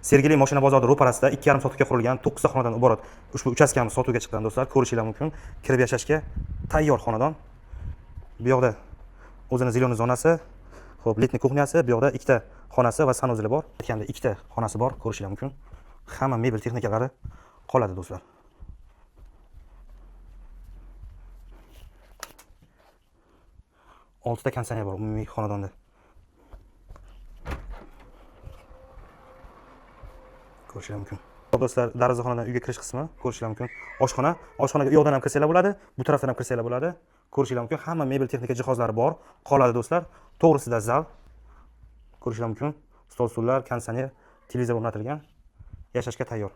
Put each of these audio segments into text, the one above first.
Sergeli mashina bozori ro'parasida 2,5 sotixga qurilgan 9 ta xonadan iborat ushbu uchastkamiz sotuvga chiqqan do'stlar. Ko'rishinglar mumkin. Kirib yashashga tayyor xonadon. Bu yoqda o'zini зеленый zonasi, xo'p, летний кухня si, bu yoqda ikkita xonasi va санузел i bor. Aytganda ikkita xonasi bor, ko'rishinglar mumkin. Hamma mebel texnikalari qoladi do'stlar. Oltita konditsioner bor umumiy xonadonda. Ko'rishinglar mumkin. Do'stlar, darvozaxonadan uyga kirish qismi ko'rishinglar mumkin. Oshxona, oshxonaga u yoqdan ham kirsanglar bo'ladi, bu tarafdan ham kirsanglar bo'ladi. Ko'rishinglar mumkin. Hamma mebel texnika jihozlari bor, qoladi do'stlar. To'g'risida zal. Ko'rishinglar mumkin. Stol, stullar, konditsioner, televizor o'rnatilgan. Yashashga tayyor.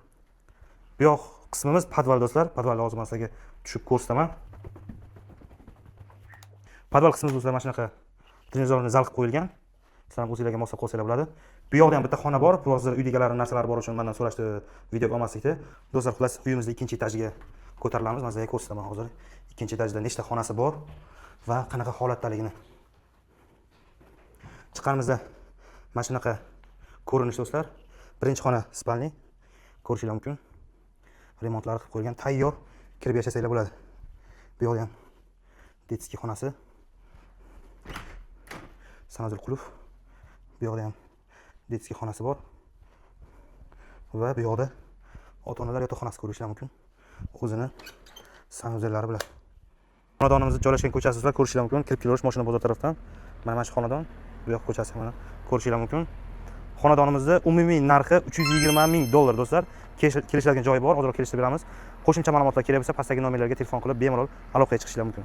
Bu yoq qismimiz podval do'stlar. Podvalni hozir man sizlarga tushib ko'rsataman. Podval qismimiz do'stlar mana shunaqa televizorni zal qilib qo'yilgan. Sizlar ham o'zinglarga moslab qo'ysanglar bo'ladi. Bu yoqda ham bitta xona bor. Bu hozir uyda egalari narsalari bor uchun mendan so'rashdi videoga olmaslikni. Do'stlar, xullas uyimizni ikkinchi etajiga ko'tarilamiz. Men sizlarga ko'rsataman hozir. Ikkinchi etajda nechta xonasi bor va qanaqa holatdaligini. Chiqqanimizda mana shunaqa ko'rinish do'stlar. Birinchi xona спальный. Ko'rishinglar mumkin. Remontlari qilib qo'yilgan, tayyor kirib yashasanglar bo'ladi. Bu yoqda ham детский xonasi. Санузел qulf. Bu yoqda ham детский xonasi bor. Va bu yoqda ota-onalar yotoqxonasi ko'rishlar mumkin. O'zini санузел lari bilan. Xonadonimiz joylashgan ko'chasi sizlar ko'rishinglar mumkin. Kirib kelaverish mashina bozor tarafdan. Mana shu xonadon, bu yoq ko'chasi mana ko'rishinglar mumkin. Xonadonimizni umumiy narxi 320 ming dollar do'stlar. Kelishiladigan joyi bor, ozroq kelishtirib beramiz. Qo'shimcha ma'lumotlar kerak bo'lsa, pastdagi nomerlarga telefon qilib bemalol aloqaga chiqishinglar mumkin.